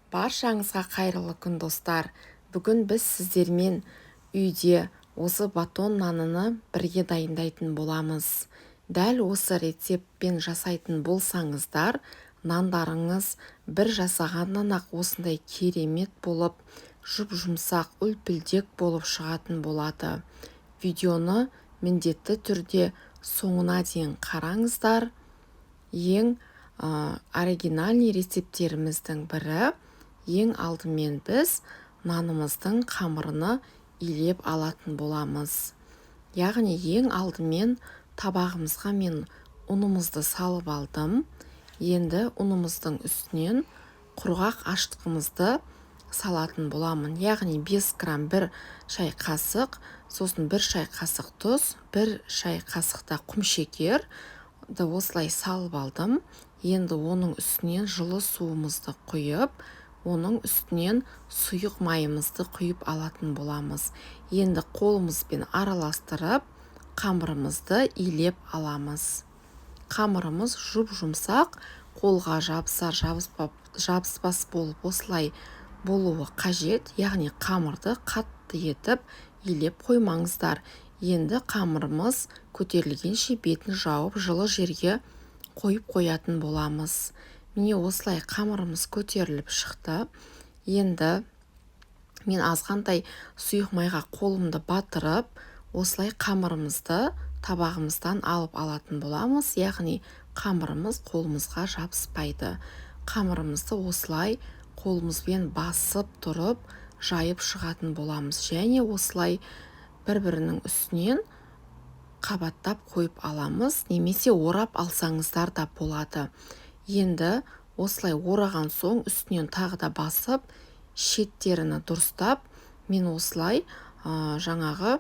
Баршаңызға қайырлы күн, достар! Бүгін біз сіздермен үйде осы батон наныны бірге дайындайтын боламыз. Дәл осы рецептпен жасайтын болсаңыздар, нандарыңыз бір жасағаннан-ақ осындай керемет болып, жұп-жұмсақ, үлпілдек болып шығатын болады. Видеоны міндетті түрде соңына дейін қараңыздар. Ең оригинальный рецепттеріміздің бірі. Ең алдымен біз нанымыздың қамырыны илеп алатын боламыз. Яғни ең алдымен табағымызға мен ұнымызды салып алдым. Енді ұнымыздың үстінен құрғақ ашытқымызды салатын боламын. Яғни 5 грамм 1 шай қасық, сосын 1 шай қасық тұз, 1 шай қасықта құмшекерді осылай салып алдым. Енді оның үстінен жылы суымызды құйып, оның үстінен сұйық майымызды құйып алатын боламыз. Енді қолымызбен араластырып, қамырымызды илеп аламыз. Қамырымыз жұп-жұмсақ, қолға жабысар жабыспас болып осылай болуы қажет. Яғни қамырды қатты етіп илеп қоймаңыздар. Енді қамырымыз көтерілгенше бетін жауып, жылы жерге қойып қоятын боламыз. Міне осылай қамырымыз көтеріліп шықты. Енді мен азғантай сұйық майға қолымды батырып, осылай қамырымызды табағымыздан алып алатын боламыз. Яғни қамырымыз қолымызға жабыспайды. Қамырымызды осылай қолымызбен басып тұрып жайып шығатын боламыз. Және осылай бір-бірінің үстінен қабаттап қойып аламыз, немесе орап алсаңыздар да болады. Енді осылай ораған соң үстінен тағы да басып, шеттеріні дұрыстап, мен осылай жаңағы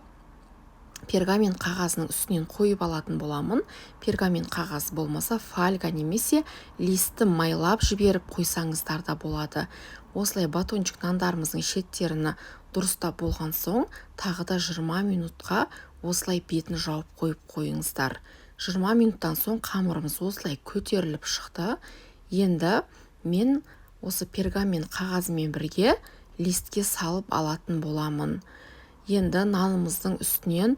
пергамент қағазының үстінен қойып алатын боламын. Пергамент қағаз болмаса фольга немесе листі майлап жіберіп қойсаңыздар да болады. Осылай батончик нандарымыздың шеттеріні дұрыстап болған соң, тағы да 20 минутқа осылай бетін жауып қойып қойыңыздар. 20 минуттан соң қамырымыз осылай көтеріліп шықты. Енді мен осы пергамент қағазымен бірге листке салып алатын боламын. Енді нанымыздың үстінен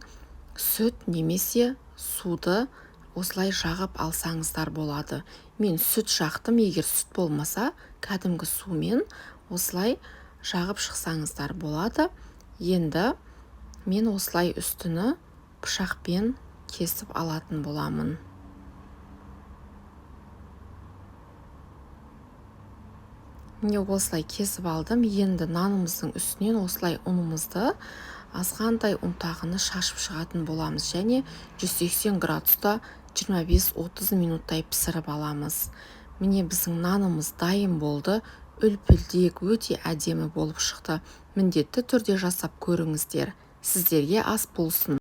сүт немесе суды осылай жағып алсаңыздар болады. Мен сүт жақтым, егер сүт болмаса, кәдімгі сумен осылай жағып шықсаңыздар болады. Енді мен осылай үстіні пышақпен кесіп алатын боламын. Міне осылай кесіп алдым. Енді нанымыздың үстінен осылай ұнымызды азғантай ұнтағыны шашып шығатын боламыз. Және 180 градуста 25-30 минуттай пісіріп аламыз. Міне біздің нанымыз дайын болды. Үлпілдек, өте әдемі болып шықты. Міндетті түрде жасап көріңіздер. Сіздерге ас болсын.